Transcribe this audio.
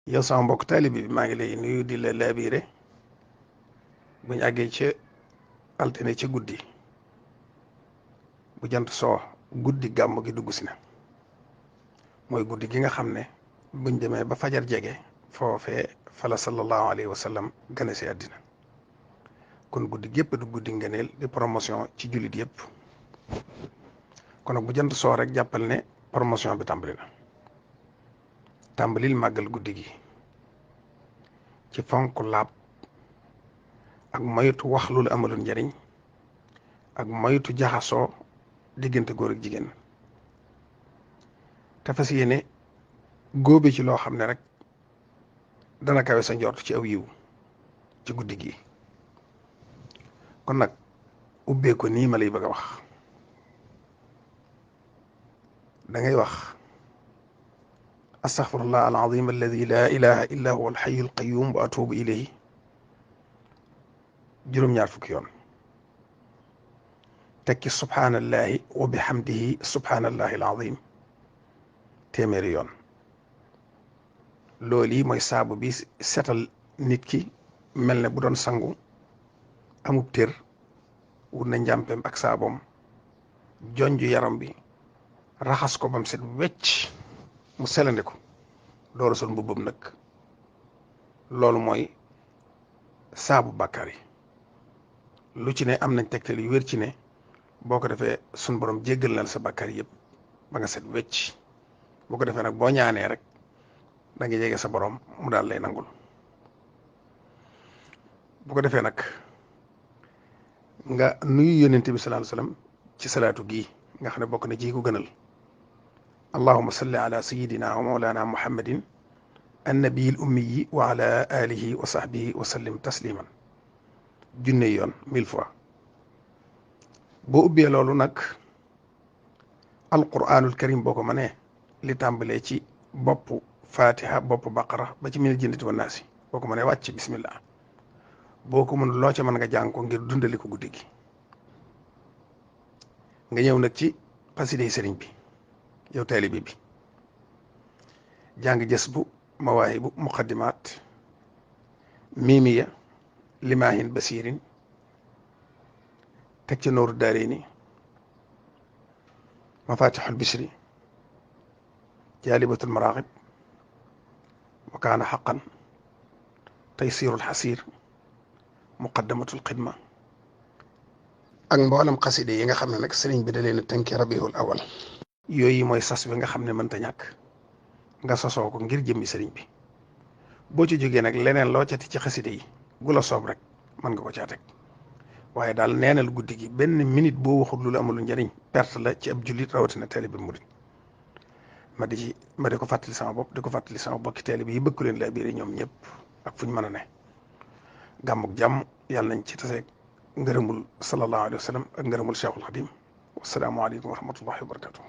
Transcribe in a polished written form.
yow sama mbokk taalibe bi maa ngi lay nuyu di la laabiire buñ àggee ca altine ca guddi bu jant soo guddi gàmm gi dugg si na mooy guddi gi nga xam ne buñ demee ba fajar jege foofee fala sallallahu alayhi wa sallam gane si àddina kon guddi gépp du guddi ngëneel di promotion ci jullit yëpp kon nag bu jant soo rek jàppal ne promotion bi tàmbali na tàmbalil màggal guddi gi ci fonk laab ak moytu wax lu la amalul njariñ ak moytu jaxasoo diggante góor ak jigéen te fas yéene góobe ci loo xam ne rek dana kawe sa njort ci aw yiw ci guddi gi kon nag ubbee ko nii ma lay bëgg a wax da ngay wax astaghfirullah alazim alladi la ilaha illa huwa alxayu alqayum wa atubu ilayhi juróom-ñaar fukki yoon tekki subhaanallahi wa bihamdihi subhaanallahi alazim téeméeri yoon loolu yi mooy saabu bi setal nit ki mel ne bu doon sangu amub tër wut na njàmpeem ak saaboom jonju yaram bi raxas ko bam set wecc mu selande ko door a sol mbubbam nag loolu mooy saabu bàkkaar yi lu ci ne am nañ tegtal yu wér ci ne boo ko defee sun borom jéggal na la sa bàkkaar yëpp ba nga set wecc boo ko defee nag boo ñaanee rek da nga jege sa borom mu daal lay nangul bu ko defee nag nga nuyu yónnente bi sallallahu alayhi wasallam ci salaatu gii nga xam ne bokk na ji ko gënal allahuma salli ala sayidina wa mawlana muhammadin annabiil ummiyi wa ala alihi wa sahbihi wa sallim tasliman junne yoon 1000 fois boo ubbee loolu nag alquranul karim boo ko mënee li tàmbalee ci boppu fatiha boppu baqara ba ci minal jinnati wan naasi boo ko mënee wàcc bismillah boo ko mën loo ca mën nga jàng ko ngir dundali ko guddi gi nga ñëw nag ci xasiday sëriñ bi yow taalibe bi jàng jës bu mawaahibu muqaddimaat miimiya limaahin basirin teg ca nooru daarayni mafatixul bisri jaalibatul maraaxib wa kaana xaqan taysirul xasir muqaddamatul xidma ak mboolem xaside yi nga xam ne nag sëriñ bi da leen a tënki rabiul awal yooyu mooy sas bi nga xam ne mënta ñàkk nga sosoo ko ngir jëmmi sëriñ bi boo ci jógee nag leneen loo cati ci xaside yi gu la soob rek mën nga ko caa teg waaye daal neenal guddi gi benn minute boo waxul lu la amul njariñ perte la ci ab jullit rawatina taalibe murit ma di ko fàttali sama bopp di ko fàttali sama bokki taalibe yi bëgg leen la biir ñoom ñëpp ak fu ñu mën a ne gàmmuk jàmm yàlla nañ ci taseeg ngërëmul sallallahu alayhi wa sallam ak ngërëmul cheikhul xadim wasalaamualeykum wa rahmatullahi wa barakatuh